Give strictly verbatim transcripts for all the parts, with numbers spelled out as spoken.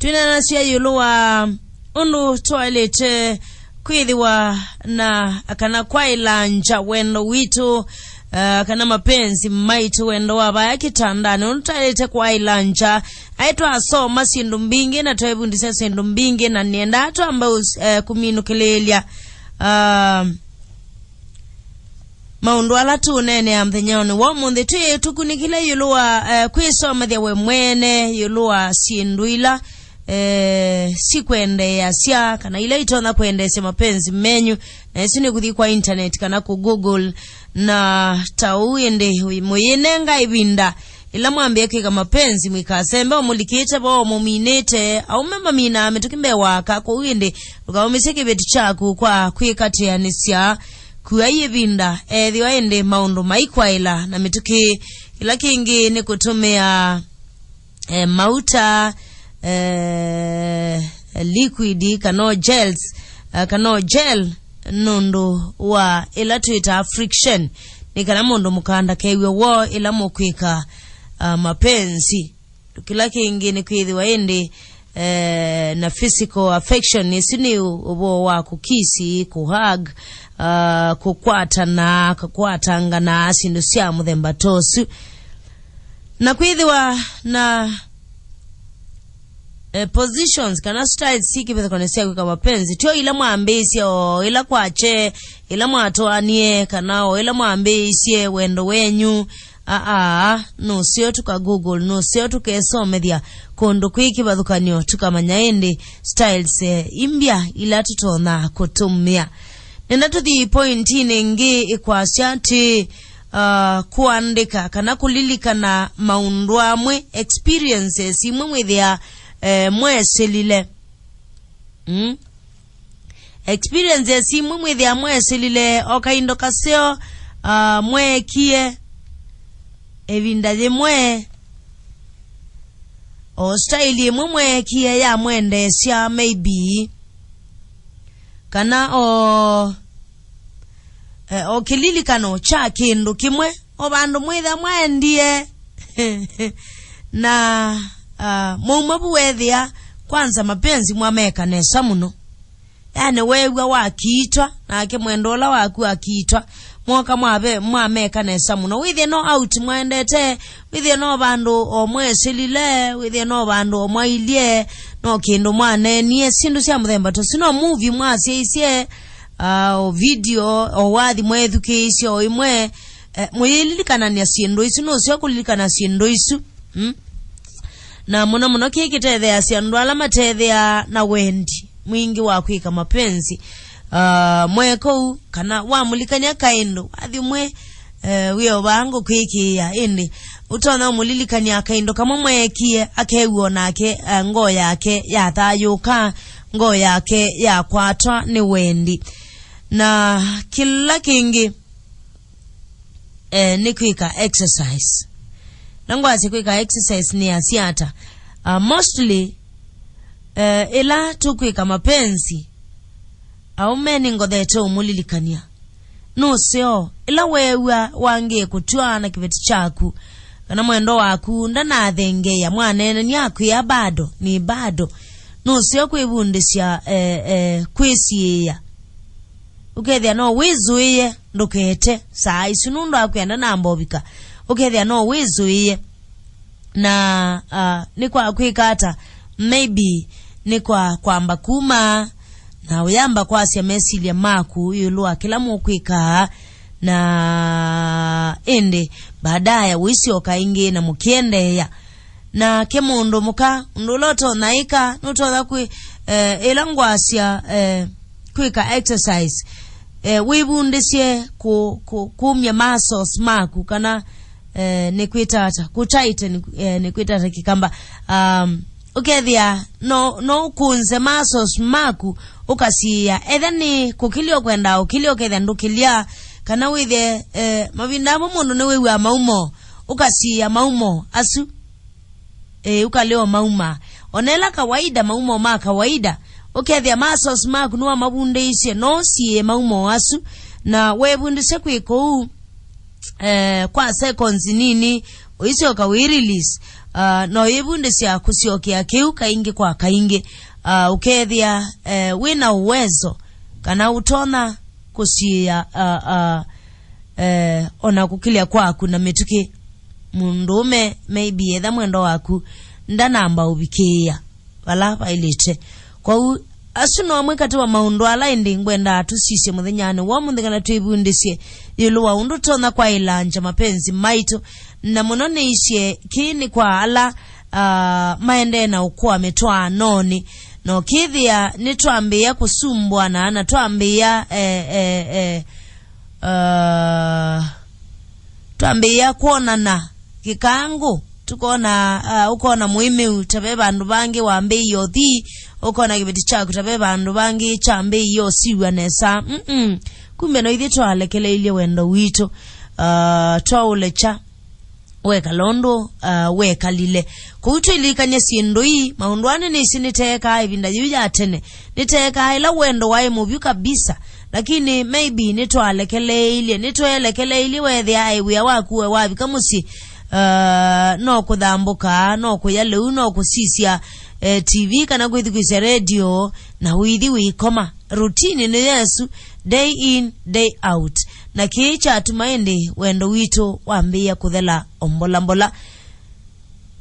Twĩnanasya ĩũlũ wa ũndũ twaĩlĩte kwĩthĩwa na kana kwaĩlangya wendo witũ, uh, kana mapenzi maitũ, wendo wa vaya kĩtandanĩ, ũndũ twaĩlĩte kwaĩlangya. Aĩ twasoma syĩndũ mbingĩ na tweevundisya syĩndũ mbingĩ, na nĩendaa twambe us-, eh, kũminũkĩlĩĩlya, uh, maũndũ ala tũũneenea mũthenyanĩ wa ũmũnthĩ. Twĩ tũkunĩkĩle ĩũlũ wa, eh, kwĩsomethya we mwene ĩũlũ wa syĩndũ ila, eh, sikwendeeasya kana ila itonya kwendeesya mapenzi menyu, na ĩsu nĩ kũthi kwa internet kana kũ Google. Na ta ũu ĩndĩ mũyĩnenga ĩvinda ĩla mwambĩe kwĩka mapenzi, mũikasembe o mũlikĩte vo mũminĩte. Aũme maminaa mĩtũkĩ mbee wa aka, kwoou ĩndĩ ndũkaũmĩsye kĩveti kyaku kwa kwĩkatĩanĩsya. Kuai ĩvinda, ethĩwa ĩndĩ maũndũ maikwaĩla na mĩtũkĩ. Kĩla kĩngĩ nĩ kũtũmĩa, eh, mauta, eh, liquid, kana o gels, eh, kana o gel, nũndũ wa ĩla twĩtaa friction, nĩ kana mũndũ mũka ndakew'e woo ĩla mũkwĩka, ah, mapenzi. Kĩla kĩngĩ nĩ kwĩthĩwa ĩndĩ, eh, na physical affection, ĩsu nĩ ũ-, ũvoo wa kũkisi, kũhug, ah, kũkwatana, kũkwatangana, syĩndũ sya mũthemba ta ũsu. Na kwĩthĩwa na, eh, positions kana styles si kĩvathũkany'o sya kwĩka mapenzi, tyo ila mwambĩĩsye o ĩla kwakye, ĩla mwatwaanie, kana o ĩla mwambĩĩisye wendo wenyu. Aa, nũseo tũka Google, nũseo tũkesomethya kũndũ kwĩ kĩvathũkany'o, tũkamanya ĩndĩ styles, eh, imbya ila tũtonya kũtũmĩa. Nenda tũthi pointinĩ ĩngĩ ĩkwasya atĩ, ah, kũandĩka kana kũlilikana maũndũ amwe, experiences imwe mwĩthĩa, eh, mwesilile. Mm? Experiences imwe mwĩthĩa mwesilile o kaindo kaseo, ah, mweekie ĩvinda yĩmwe, o style ĩmwe mweekie ya mwendeesya, maybe. Kana o, eh, o kĩlilikano kya kĩndũ kĩmwe, o vandũ mwĩthĩa mwaendie, na, ah, mwauma vu weethĩa kwanza mapenzi mwameka nesa mũno. Yani weew'a wakiitwa, nake mwendwa ũla waku akiitwa, mwoka mwave-, mwameka nesa mũno. Wĩthĩe no out mwaendete, wĩthĩe no vandũ o mwesilile, wĩthĩe no vandũ o mwailye, no kĩndũ mwaneenie, syĩndũ sya mũthemba ta ũsu. No movie mwasyaisye, ah, o video, o wathi mwethukĩĩisye o ĩmwe, eh, mũyĩlilikanany'a syĩndũ isu, nũseo kũlilikana syĩndũ isu. Mm? Na mũno mũno kĩĩ kĩtetheeasya andũ ala matetheaa na wendi mwingĩ wa kwĩka mapenzi. Ah, mwe kũu, kana wamũlikany'a kaĩndũ, wathi ũmwe, eh, wĩ o vaa ngũkwĩkĩĩa, ĩndĩ ũtonya ũmũlilikany'a kaĩndũ kamwe mweekie, akew'a o nake, eh, ngoo yake yathayũũka, ngoo yake yakwatwa nĩ wendi. Na kĩla kĩngĩ, eh, nĩ kwĩka exercise. Na ngwasya kwĩka exercise nĩ asya ata? Ah, mostly, eh, ĩla tũkwĩka mapenzi, aũme nĩngothete ũmũlilikany'a. Nũseo, ĩla weew'a wangĩe kũtw'a na kĩveti kyaku, kana mwendwa waku ndanathengeea, mwaneenany'a akwĩa bado, nĩ bado. Nũseo kwĩvundĩsya, eh, eh, kwĩsiĩĩa. Ũkethĩa no wĩzũĩe ndũkete saa isu nũndũ akwenda namba ũvika. Ũkethĩa no wĩzũĩe. Na, ah, nĩ kwa kwĩka ata? Maybe nĩ kwa kwamba kuma na ũyamba kwasya mesilya maku ĩũlũ wa kĩla mũkwĩkaa, na ĩndĩ baadaye ũisyoka ĩngĩ na mũkĩendeea. Nake mũndũ mũka, ũndũ ũla ũtonya ĩka, nũtonya kwĩ, eh, ĩla ngwasya, eh, kwĩka exercise, eh, wĩvundĩsye kũ-, kũ-, kũmya muscles maku, kana, eh, nĩkwĩta ata, kũtighten, eh, nĩkwĩta ata Kĩkamba. Um, ũkethĩa no, no ũkũnze muscles maku, ũkasiĩa. Etha nĩ kũkĩlya ũkwenda ũkĩlya, ũkethĩa ndũkĩlya, kana wĩthĩe, eh, mavinda amwe mũndũ nĩwĩw'aa maumo, ũkasiĩa maumo asu. Ĩĩ, ũkalea o maumo. Ona ĩla kawaida, maumo ma kawaida, ũkethĩa muscles maku nĩwamavundĩisye, no ũsiĩe maumo asu, na wevundĩsye kwĩka ũu, eh, kwa seconds nini, ũisyoka wĩ release. Ah, no yĩvundĩsya kũsyokea kĩu kaingĩ kwa kaingĩ. Ah, ũkethĩa, eh, wĩ na uwezo kana ũtonya kũsiĩa, ah, ah, eh, ona kũkĩlya kwaku na mĩtũkĩ. Mũndũũme, maybe, etha mwendwa waku ndanamba ũvikĩĩa vala vaĩlĩte. Kwoou, asu no amwe katĩ wa maũndũ ala ĩndĩ ngwendaa tũsisye mũthenyanĩ wa ũmũnthĩ, kana twĩvundĩsye ĩũlũ wa ũndũ tũtonya kwaĩlangya mapenzi maitũ, na mũno nĩisye kĩĩ nĩ kwa ala, ah, maendee na ũkũa mĩtwaanonĩ. Na ũkĩthĩa nĩtwambĩĩa kũsumbwana na twambĩĩa, eh, eh, eh, ah, twambĩĩa kwonana kĩkangũ, tũkona, ah, ũkona mũĩmĩu ta ve vandũ vangĩ wambĩĩie ũthi, ũkona kĩveti kyaku ta ve vandũ vangĩ kyambĩĩie ũsiw'a nesa. Mm-mm. Kumbe no ithyĩ twalekeleilye wendo witũ, ah, twaũlekya wekala ũndũ, ah, wekalile. Kũu twĩlilikany'a syĩndũ ii, maũndũ aa nĩnĩsĩ nĩteekaa ĩvinda yĩu ya tene, nĩteekaa ĩla wendo waĩ mũvyũ kabisa, lakini maybe nĩtwalekeleilye, nĩtwelekeleilye. Weethĩa aĩ wĩa waku we wavika mũsyĩ, ah, no kũthambũka, no kũya lĩu, no kũsisya, eh, T V kana kwĩthukĩĩsya redio, na ũithi wĩikoma. Routine nĩ Yesũ, day in, day out. Na kĩĩ kyatuma ĩndĩ wendo witũ wambĩĩa kũthela o mbola mbola.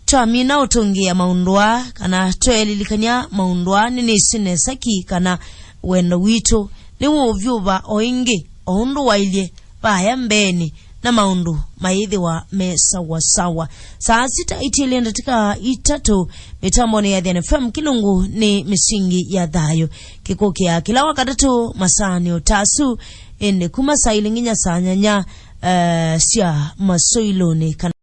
Twamina ũtũngĩa maũndũ aa, kana tweelilikany'a maũndũ aa, nĩnĩsĩ nesa ki kana wendo witũ nĩwũũvyũva o ĩngĩ o ũndũ wailye vaya mbeenĩ, na maũndũ mayĩthĩwa me sawa sawa. Saa sita itiĩlye ndatĩka itatũ, mĩtambonĩ ya Athiani F M, kĩlungu nĩ mĩsingi ya thayũ. Kĩkũkĩa kĩla Wakatatũ masaanĩ o ta asu, ĩndĩ kuma saa ilĩ nginya saa nyanya, eh, sya masũilũnĩ kana